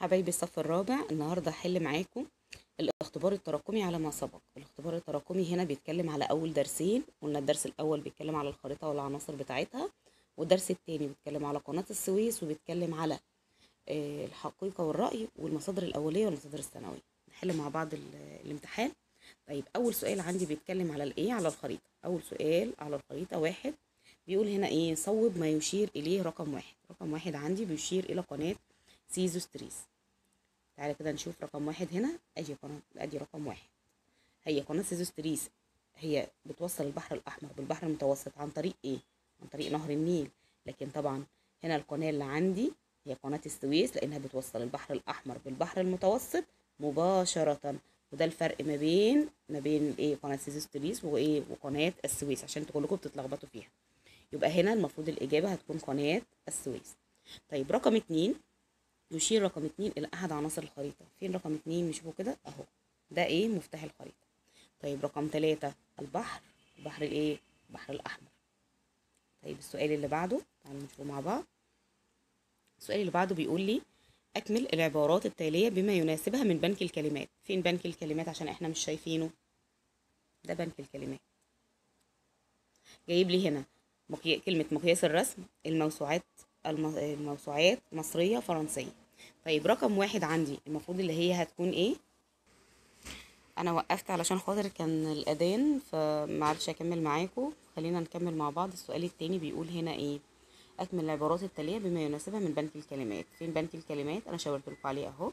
حبايبي الصف الرابع، النهارده هحل معاكم الاختبار التراكمي على ما سبق. الاختبار التراكمي هنا بيتكلم على اول درسين. قلنا الدرس الاول بيتكلم على الخريطة والعناصر بتاعتها، والدرس الثاني بيتكلم على قناة السويس، وبيتكلم على الحقيقة والراي والمصادر الاولية والمصادر الثانوية. نحل مع بعض الامتحان. طيب اول سؤال عندي بيتكلم على الايه؟ على الخريطة. اول سؤال على الخريطة واحد بيقول هنا ايه؟ صوب ما يشير اليه رقم واحد. رقم واحد عندي بيشير الى قناة سيزوستريس. تعالى كده نشوف رقم واحد هنا. ادي قناة، ادي رقم واحد، هي قناة سيزوستريس، هي بتوصل البحر الاحمر بالبحر المتوسط عن طريق ايه؟ عن طريق نهر النيل. لكن طبعا هنا القناة اللي عندي هي قناة السويس، لانها بتوصل البحر الاحمر بالبحر المتوسط مباشرة. وده الفرق ما بين ايه؟ قناة سيزوستريس وايه؟ وقناة السويس، عشان انتوا كلكم بتتلخبطوا فيها. يبقى هنا المفروض الاجابة هتكون قناة السويس. طيب رقم اتنين، يشير رقم اتنين الى احد عناصر الخريطة. فين رقم اتنين؟ نشوفه كده اهو، ده ايه؟ مفتاح الخريطة. طيب رقم تلاتة، البحر، البحر الايه؟ البحر الاحمر. طيب السؤال اللي بعده تعالوا نشوفه مع بعض. السؤال اللي بعده بيقول لي اكمل العبارات التالية بما يناسبها من بنك الكلمات. فين بنك الكلمات؟ عشان احنا مش شايفينه. ده بنك الكلمات، جايب لي هنا كلمة مقياس الرسم، الموسوعات، الموسوعات مصرية فرنسية. طيب رقم واحد عندي المفروض اللي هي هتكون ايه؟ انا وقفت علشان خاطر كان الاذان فمعرفش اكمل معاكم. خلينا نكمل مع بعض. السؤال التاني بيقول هنا ايه؟ اكمل العبارات التالية بما يناسبها من بنك الكلمات. فين بنك الكلمات؟ انا شاورت لكم عليه اهو.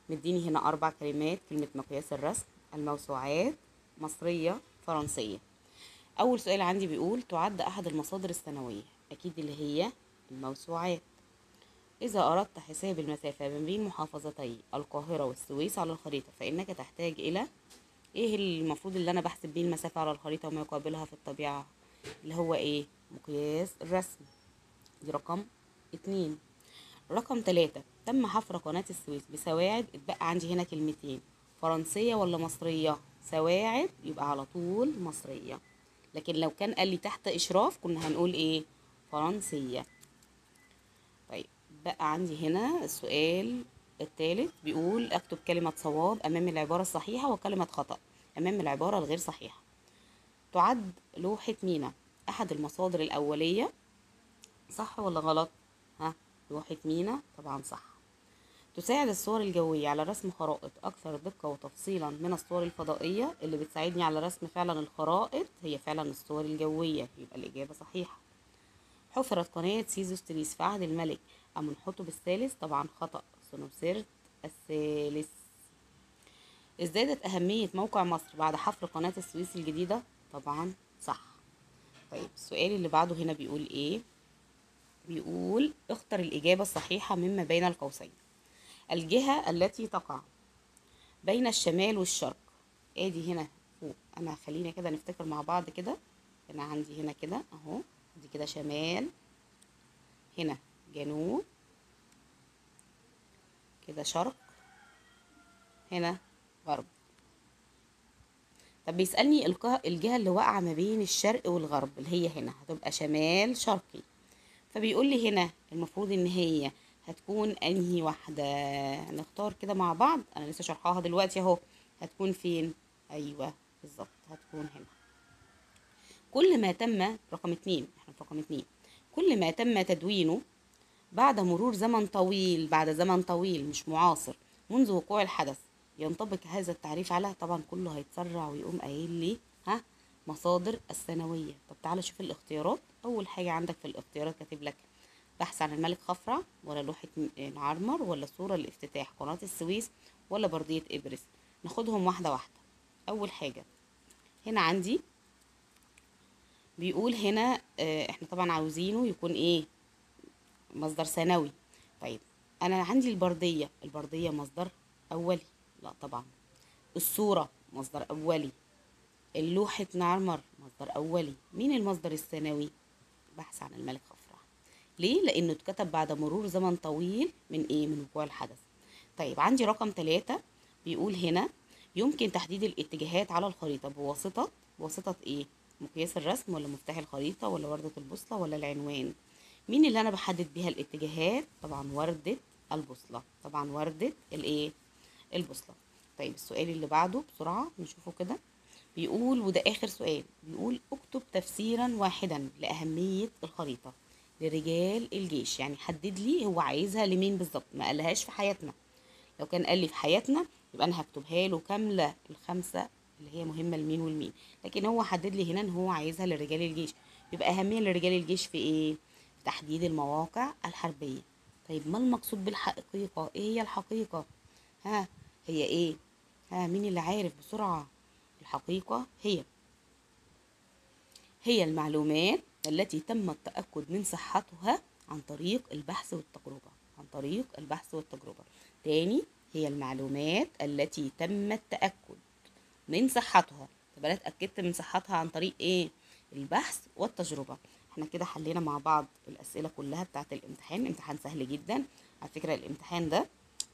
مديني هنا اربع كلمات: كلمة مقياس الرسم، الموسوعات، مصرية، فرنسية. اول سؤال عندي بيقول تعد احد المصادر الثانوية، اكيد اللي هي الموسوعات. إذا أردت حساب المسافة ما بين محافظتي القاهرة والسويس على الخريطة فإنك تحتاج إلى إيه؟ المفروض اللي أنا بحسب بيه المسافة على الخريطة وما يقابلها في الطبيعة اللي هو إيه؟ مقياس الرسم. دي رقم اتنين. رقم تلاتة، تم حفر قناة السويس بسواعد. اتبقى عندي هنا كلمتين، فرنسية ولا مصرية؟ سواعد يبقى على طول مصرية، لكن لو كان قال لي تحت إشراف كنا هنقول إيه؟ فرنسية. طيب بقى عندي هنا السؤال الثالث بيقول اكتب كلمة صواب أمام العبارة الصحيحة وكلمة خطأ أمام العبارة الغير صحيحة. تعد لوحة مينا أحد المصادر الأولية، صح ولا غلط؟ ها، لوحة مينا طبعا صح. تساعد الصور الجوية على رسم خرائط أكثر دقة وتفصيلا من الصور الفضائية. اللي بتساعدني على رسم فعلا الخرائط هي فعلا الصور الجوية، يبقى الإجابة صحيحة. حفرت قناة سيزوستريس في عهد الملك أمنحتب الثالث، طبعا خطأ، سنوسرت الثالث. ازدادت أهمية موقع مصر بعد حفر قناة السويس الجديدة، طبعا صح. طيب السؤال اللي بعده هنا بيقول ايه؟ بيقول اختر الإجابة الصحيحة مما بين القوسين. الجهة التي تقع بين الشمال والشرق، ادي هنا فوق. انا خلينا كده نفتكر مع بعض كده. انا عندي هنا كده اهو، دي كده شمال، هنا جنوب، كده شرق، هنا غرب. طب بيسألني الجهة اللي واقعة ما بين الشرق والغرب اللي هي هنا هتبقى شمال شرقي. فبيقول لي هنا المفروض ان هي هتكون انهي واحدة؟ نختار كده مع بعض، انا لسه شرحاها دلوقتي اهو. هتكون فين؟ ايوه بالظبط، هتكون هنا. كل ما تم، رقم اتنين، احنا في رقم اتنين، كل ما تم تدوينه بعد مرور زمن طويل، بعد زمن طويل مش معاصر منذ وقوع الحدث، ينطبق هذا التعريف على، طبعا كله هيتسرع ويقوم قايل لي ها مصادر الثانوية. طب تعالى شوف الاختيارات. اول حاجة عندك في الاختيارات كاتب لك بحث عن الملك خفرع، ولا لوحة نعرمر، ولا صورة لافتتاح قناة السويس، ولا بردية إبرس. ناخدهم واحدة واحدة. اول حاجة هنا عندي بيقول هنا احنا طبعا عاوزينه يكون ايه؟ مصدر ثانوي. طيب انا عندي البردية، البردية مصدر اولي؟ لا طبعا. الصورة مصدر اولي، اللوحة نعرمر مصدر اولي. مين المصدر الثانوي؟ بحث عن الملك خفرع. ليه؟ لانه اتكتب بعد مرور زمن طويل من ايه؟ من وقوع الحدث. طيب عندي رقم 3 بيقول هنا يمكن تحديد الاتجاهات على الخريطة بواسطة ايه؟ مقياس الرسم، ولا مفتاح الخريطة، ولا وردة البوصلة، ولا العنوان. مين اللي انا بحدد بيها الاتجاهات؟ طبعا وردة البوصلة. طبعا وردة الايه؟ البوصلة. طيب السؤال اللي بعده بسرعة نشوفه كده، بيقول وده آخر سؤال، بيقول اكتب تفسيرا واحدا لأهمية الخريطة لرجال الجيش. يعني حدد لي هو عايزها لمين بالظبط، ما قالهاش في حياتنا. لو كان قال لي في حياتنا يبقى انا هكتبها له كاملة الخمسة اللي هي مهمة لمين والمين، لكن هو حدد لي هنا ان هو عايزها لرجال الجيش. يبقى أهمية لرجال الجيش في ايه؟ في تحديد المواقع الحربية. طيب ما المقصود بالحقيقة؟ ايه هي الحقيقة؟ ها هي ايه؟ ها مين اللي عارف بسرعة؟ الحقيقة هي المعلومات التي تم التأكد من صحتها عن طريق البحث والتجربة. عن طريق البحث والتجربة. تاني، هي المعلومات التي تم التأكد من صحتها. طب انا اتأكدت من صحتها عن طريق ايه؟ البحث والتجربة. احنا كده حلينا مع بعض الأسئلة كلها بتاعت الامتحان. امتحان سهل جدا على فكرة. الامتحان ده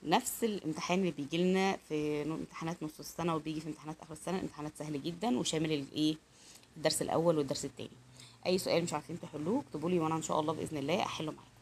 نفس الامتحان اللي بيجي لنا في امتحانات نص السنة وبيجي في امتحانات آخر السنة. امتحانات سهل جدا وشامل الايه؟ الدرس الأول والدرس التاني. أي سؤال مش عارفين تحلوه اكتبوا لي وانا إن شاء الله بإذن الله أحله معاكم.